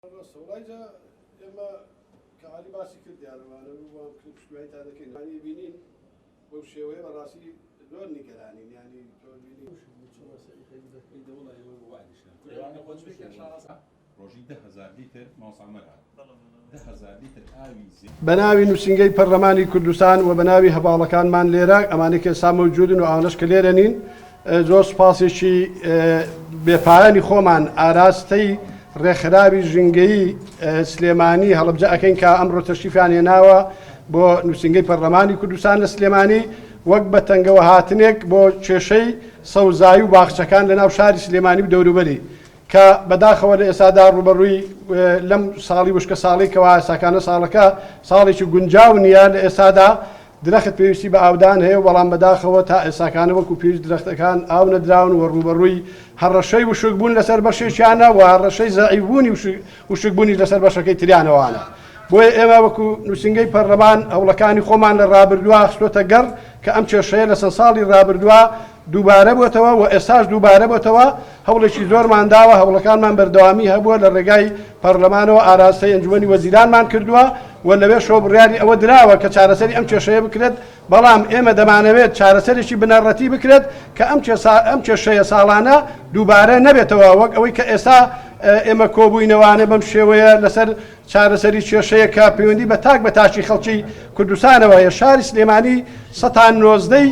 ڕاستە وەڵای جا ئێمە کە عەلی باسی کرد دیارە وانە بوو بەڵام کرد پشتیوانیتان دەکەین یانی بینین بەو شێوەیە بەڕاستی زۆر نیگەرانین یانی تۆ بینی ڕۆژی 10,000 لیتر مامۆستا عومەر هات 10,000 لیتر ئاوی زێ. بەناوی نووسینگەی پەرلەمانی کوردستان و بەناوی هەڤاڵەکانمان لێرە ئەمانەی کە ئێستا مەوجودن و ئەوانەش کە لێرە نین زۆر سوپاسێکی بێ پایانی خۆمان ئاراستەی ڕێکخراوی ژینگەیی سلێمانی هەڵەبجە ئەکەین کە ئەمڕۆ تەشریفیان هێناوە بۆ نووسینگەی پەرلەمانی کوردستان لە سلێمانی وەک بە تەنگەوە هاتنێک بۆ کێشەی سەوزایی و باخچەکان لە ناو شاری سلێمانی و دەوروبەری کە بەداخەوە لە ئێستادا ڕووبەڕووی لەم ساڵی وشکە ساڵی کەوا ئێستاکانە ساڵەکە ساڵێکی گونجاو نییە لە ئێستادا درەخت پێویستی بە ئاودان هەیە و بەڵام بەداخەوە تا ئێستاکانە وەکو پێویست درەختەکان ئاو نەدراون و ڕووبەڕووی هەڕەشەی وشکبوون لەسەر بەشێکیانە و هەڕەشەی زەعیفبوونی وشکبوونیش لەسەر بەشەکەی تریانەوانە. بۆیە ئێمە وەکو نووسینگەی پەرلەمان هەوڵەکانی خۆمان لە ڕابردووا خستۆتە گەڕ کە ئەم کێشەیە لە چەند ساڵی ڕابردووا دووبارە بۆتەوە و ئێستاش دووبارە بۆتەوە، هەوڵێکی زۆرمان داوە، هەوڵەکانمان بەردەوامی هەبووە، لە ڕێگای پەرلەمانەوە ئاراستەی ئەنجومەنی وەزیرانمان کردووە و لەوێشەوە بڕیاری ئەوە دراوە کە چارەسەری ئەم کێشەیە بکرێت، بەڵام ئێمە دەمانەوێت چارەسەرێکی بنەڕەتی بکرێت کە ئەم ئەم کێشەیە ساڵانە دووبارە نەبێتەوە، وەک ئەوەی کە ئێستا ئێمە کۆبووینەوانە بەم شێوەیە لەسەر چارەسەری کێشەیەک کە پەیوەندی بە تاک بە تاکی خەڵکی کوردستانەوە هەیە، شاری سلێمانی سەتا نۆزدەی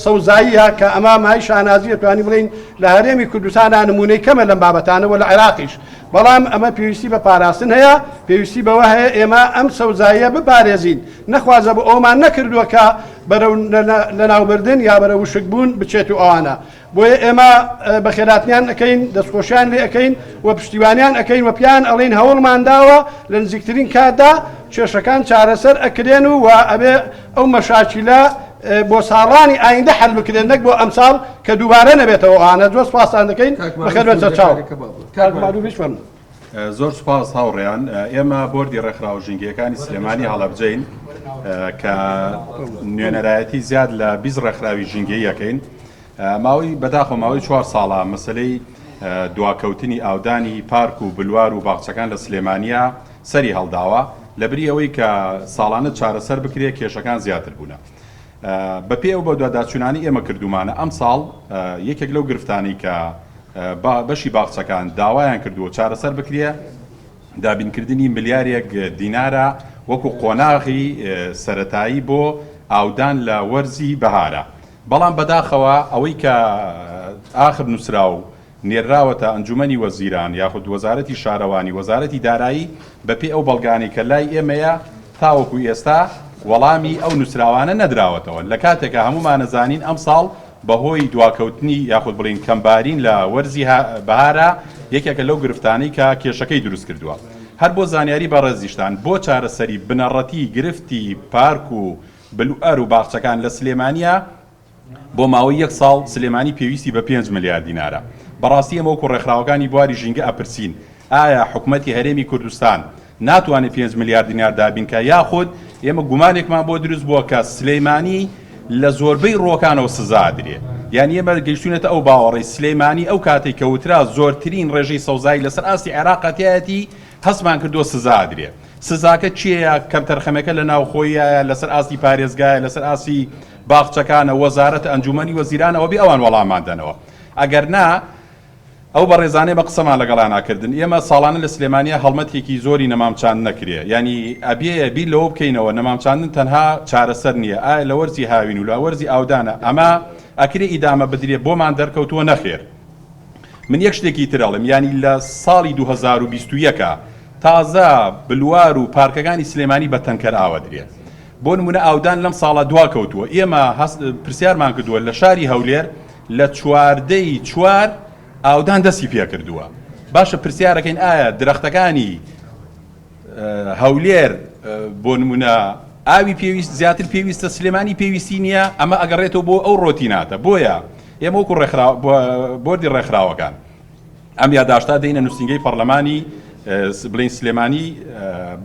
سەوزاییە کە ئەمە مای شانازیە توانی بڵێین لە هەرێمی کوردستاندا نمونەی کەمە لەم بابەتانە و لە عێراقیش، بەڵام ئەمە پێویستی بە پاراستن هەیە، پێویستی بەوە هەیە ئێمە ئەم سەوزاییە بپارێزین، نەخوازە بۆ ئەوەمان نەکردووە کە بەرەو لەناوبردن یا بەرەو وشکبوون بچێت و ئەوانە. بۆیە ئێمە بەخێراتنیان ئەکەین، دەستخۆشیان لێ ئەکەین و پشتیوانیان ئەکەین و پێیان ئەڵێین هەوڵمان داوە لە نزیکترین کاتدا کێشەکان چارەسەر ئەکرێن و ئەبێ ئەو مەشاکیلە بۆ ساڵانی ئایندە حەل بکرێن نەک بۆ ئەمساڵ کە دووبارە نەبێتەوە ئەوانە. زۆر سوپاستان دەکەین. بەخێر بێن سەرچاو. کاک مەعروفیش فەرموو. زۆر سوپاس هاوڕێیان، ئێمە بۆردی ڕێکخراوە ژینگەیەکانی سلێمانی هەڵەبجەین کە نوێنەرایەتی زیاد لە 20 ڕێکخراوی ژینگەیی ئەکەین. ماوەی بەداخەوە ماوەی چوار ساڵە مەسەلەی دواکەوتنی ئاودانی پارک و بلوار و باخچەکان لە سلێمانیا سەری هەڵداوە، لەبری ئەوەی کە ساڵانە چارەسەر بکرێت کێشەکان زیاتر بوونە. بەپێی ئەو بەدواداچوونانەی ئێمە کردوومانە ئەمساڵ یەکێک لەو گرفتانەی کە بەشی باخچەکان داوایان کردووە چارەسەر بکرێ دابینکردنی ملیارێک دینارە وەکو قۆناغی سەرەتایی بۆ ئاودان لە وەرزی بەهارە. بەڵام بەداخەوە ئەوەی کە ئاخر نووسرا و نێرراوەتە ئەنجومەنی وەزیران یاخود وەزارەتی شارەوانی، وەزارەتی دارایی بەپێی ئەو بەڵگانەی کە لای ئێمەیە تاوەکو ئێستا وەڵامی ئەو نووسراوانە نەدراوەتەوە لە کاتێکا هەموومان ئەزانین ئەمساڵ بەهۆی دواکەوتنی یاخود بڵێین کەمبارین لە وەرزی بەهارا یەکێکە لەو گرفتانەی کە کێشەکەی دروست کردووە. هەر بۆ زانیاری بەڕێزیشتان بۆ چارەسەری بنەڕەتی گرفتی پارک و بلوار و باخچەکان لە سلێمانییە، بۆ ماوەی یەک ساڵ سلێمانی پێویستی بە پێنج ملیار دینارە. بەڕاستی ئێمە وەکو ڕێکخراوەکانی بواری ژینگە ئەپرسین ئایا حکومەتی هەرێمی کوردستان ناتوانێت پێنج ملیار دینار دابین کا یاخود ئێمە گومانێکمان بۆ دروست بووە کە سلێمانی لە زۆربەی ڕووەکانەوە سزا ئەدرێ. یانی ئێمە گەیشتوینەتە ئەو باوەڕەی سلێمانی ئەو کاتەی کە وترا زۆرترین ڕێژەی سەوزایی لەسەر ئاستی عێراقا تیایەتی هەستمان کردووە سزا ئەدرێ. سزاکە کێیە؟ کەمتەرخەمەکە لە ناوخۆییایە، لەسەر ئاستی پارێزگایە، لەسەر ئاستی باخچەکانە، وەزارەتە، ئەنجومەنی وەزیرانە، ئەوە بێ ئەوان وەڵاممان دەنەوە. ئەگەر نا ئەو بەڕێزانەی بە قسەمان لەگەڵیانا کردن، ئێمە ساڵانە لە سلێمانیا هەڵمەتێکی زۆری نەمام چاندن ئەکرێ، یانی ئەبێ بیر لەوە بکەینەوە نەمام چاندن تەنها چارەسەر نییە، ئایا لە وەرزی هاوین و لە وەرزی ئاودانە ئەمە ئەکرێ ئیدامە بدرێ؟ بۆمان دەرکەوتووە نەخێر. من یەک شتێکی تر ئەڵێم یانی لە ساڵی 2021 تازە بلوار و پارکەکانی سلێمانی بە تەنکەر ئاوە درێ بۆ نمونە ئاودان لەم ساڵە دوا کەوتووە ئێمە پرسیارمان کردووە لە شاری هەولێر لە چواردەی چوار ئاودان دەستی پێکردووە باشە پرسیارەکەین ئایا درەختەکانی هەولێر بۆ نمونە ئاوی پێویست زیاتر پێویستە سلێمانی پێویستی نییە ئەمە ئەگەڕێتەوە بۆ ئەو ڕۆتیناتە بۆیە ئێمە وەکو ڕێکخرا بۆردی ڕێکخراوەکان ئەم یاداشتا دەینە نووسینگەی پەرلەمانی بڵین سلێمانی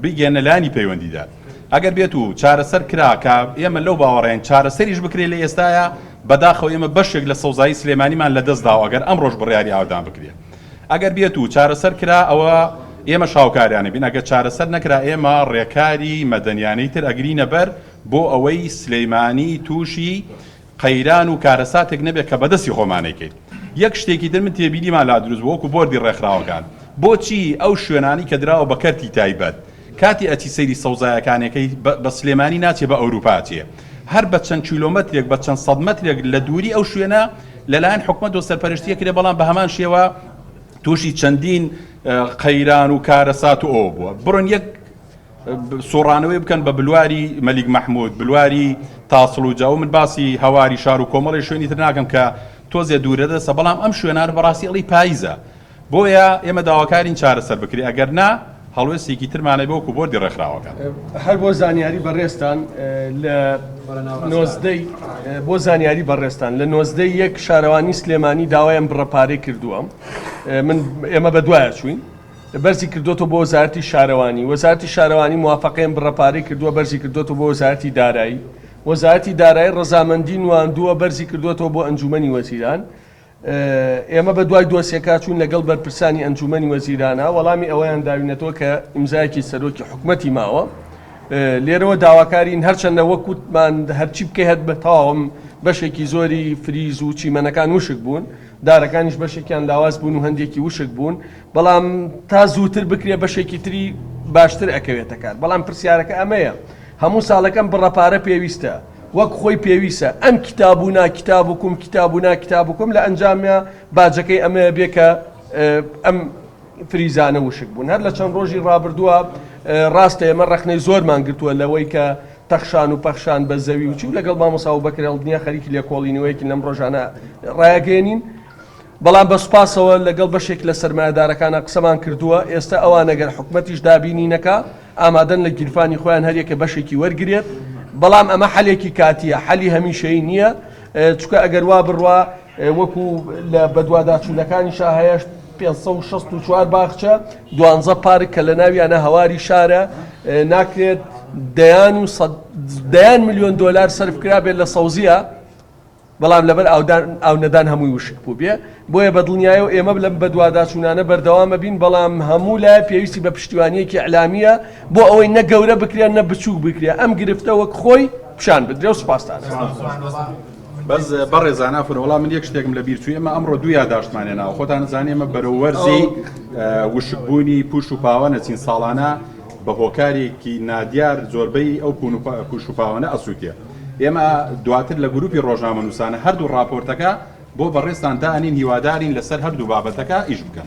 بیگەنە لانی پەیوەندیدار ئەگەر بێت و چارەسەر کرا کە ئێمە لەو باوەڕێن چارەسەریش بکرێت لە ئێستاە بەداخەوە ئێمە بەشێک لە سەوزایی سلێمانیمان لە دەست داوە ئەگەر ئەمڕۆش بڕیاری ئاودان بکرێت ئەگەر بێت و چارەسەر کرا ئەوە ئێمەش هاوکاریان ئەبین، ئەگەر چارەسەر نەکرا ئێمە ڕێکاری مەدەنیانەی تر ئەگرینە بەر بۆ ئەوەی سلیمانی تووشی قەیران و کارەساتێک نەبێت کە بەدەستی خۆمان ئەیکەین. یەک شتێکی تر من تێبینیمان لا دروست بوو وەکو بۆردی ڕێکخراوەکان، بۆچی ئەو شوێنانەی کە دراوە بە کەرتی تایبەت کاتی ئەچی سەیری سەوزایەکانەکەی بە سلێمانی ناچێ بە ئەوروپا ئەچێ هەر بە چەند کیلۆمەترێک بە چەند سەد مەترێک لە دووری ئەو شوێنە لەلایەن حکومەتەوە سەرپەرشتی ئەکرێ بەڵام بە هەمان شێوە تووشی چەندین قەیران و کارەسات و ئەوە بووە بڕۆن یەک سوڕانەوەی بکەن بە بلواری مەلیک مەحمود بلواری تاسڵوجا و من باسی هەواری شار و کۆمەڵی شوێنی تر ناکەم کە تۆزێ دوورە دەستە بەڵام ئەم شوێنانە بەڕاستی ئەڵی پاییزە بۆیە ئێمە داواکارین چارەسەر بکرێ ئەگەر نا هەڵوێستێکی ترمان هەبێ وەکو بۆردی ڕێکخراوەکان. هەر بۆ زانیاری بەڕێزتان لە نۆزدەی بۆ زانیاری بەڕێزتان لە نۆزدەی یەک شارەوانی سلێمانی داوای ئەم بڕە پارەی کردووە من ئێمە بە دوایە چووین بەرزی کردوەوە بۆ وەزارەتی شارەوانی وەزارەتی شارەوانی موافقەی ئەم بڕە پارەی کردووە بەرزی کردوەوە بۆ وەزارەتی دارایی وەزارەتی دارایی ڕەزامەندی نواندووە بەرزی کردوەوە بۆ ئەنجومەنی وەزیران ئێمە بە دوای دۆسیەکە چوون لەگەڵ بەرپرسانی ئەنجومەنی وەزیرانە وەڵامی ئەوەیان داوینەتەوە کە ئیمزایەکی سەرۆکی حکومەتی ماوە لێرەوە داواکارین هەرچەندە وەک وتمان هەرچی بکەی هەر بە تەواوم بەشێکی زۆری فریز و چیمەنەکان وشک بوون دارەکانیش بەشێکیان لاواز بوون و هەندێکی وشک بوون بەڵام تا زووتر بکرێ بەشێکی تری باشتر ئەکەوێتە کار بەڵام پرسیارەکە ئەمەیە هەموو ساڵەکەم بڕە پارە پێویستە وەک خۆی پێویسە ئەم کتاب و نا کتابکم کتاب و نا کتابکم لە ئەنجامیا باجەکەی ئەمەیە بێ کە ئەم فریزانە وشک بوون هەر لە چەند ڕۆژی ڕابردووە ڕاستە ئێمە ڕەخنەی زۆرمان گرتووە لەوەی کە تەخشان و پەخشان بە زەوی و چی و لەگەڵ مامۆسا ئەبوبەکر هەڵدنیا خەریکی لێکۆڵینەوەیەکین لەم ڕۆژانە ڕایەگەیەنین بەڵام بە سوپاسەوە لەگەڵ بەشێک لە سەرمایەدارەکانا قسەمان کردووە، ئێستا ئەوان ئەگەر حکومەتیش دابینی نەکا، ئامادەن لە گیرفانی خۆیان هەریەکە بەشێکی وەرگرێت، بەڵام ئەمە حەلێکی کاتییە، حەلی هەمیشەیی نییە، چونکە ئەگەر وا بڕوا وەکو لە بەدواداچوونەکانیشا هەیە 564 باخچە، دوانزە پارک کە لەناویانە هەواری شارە، ناکرێت دەیان و دەیان ملیۆن دۆلار سەرف کرابێت لە سەوزییە، بەڵام لەبەر ئاودان ئاونەدان هەمووی وشک بووبێ، بۆیە بەدڵنیایەوە ئێمە لەم بەدواداچوونانە بەردەوام ئەبین، بەڵام هەموو لایە پێویستی بە پشتیوانییەکی ئیعلامییە بۆ ئەوەی نە گەورە بکرێ نە بچووک بکرێ ئەم گرفتە وەک خۆی پیشان بدرێ و سوپاستان ئەکەم. بەس بەڕێزان ئافرە وەڵا من یەک شتێکم لە بیر چوو ئێمە ئەمڕۆ دوو یاداشتمان هێناوە خۆتان ئەزانن ئێمە بەرەو وەرزی وشکبوونی پوش و پاوە نەچین ساڵانە بە هۆکارێکی نادیار زۆربەی ئەو پوش و پاوانە ئەسووتێ. ئێمە دواتر لە گروپی ڕۆژنامەنووسانە هەردوو ڕاپۆرتەکە بۆ بەڕێزتان دائەنین هیوادارین لەسەر هەردوو بابەتەکە ئیش بکەن.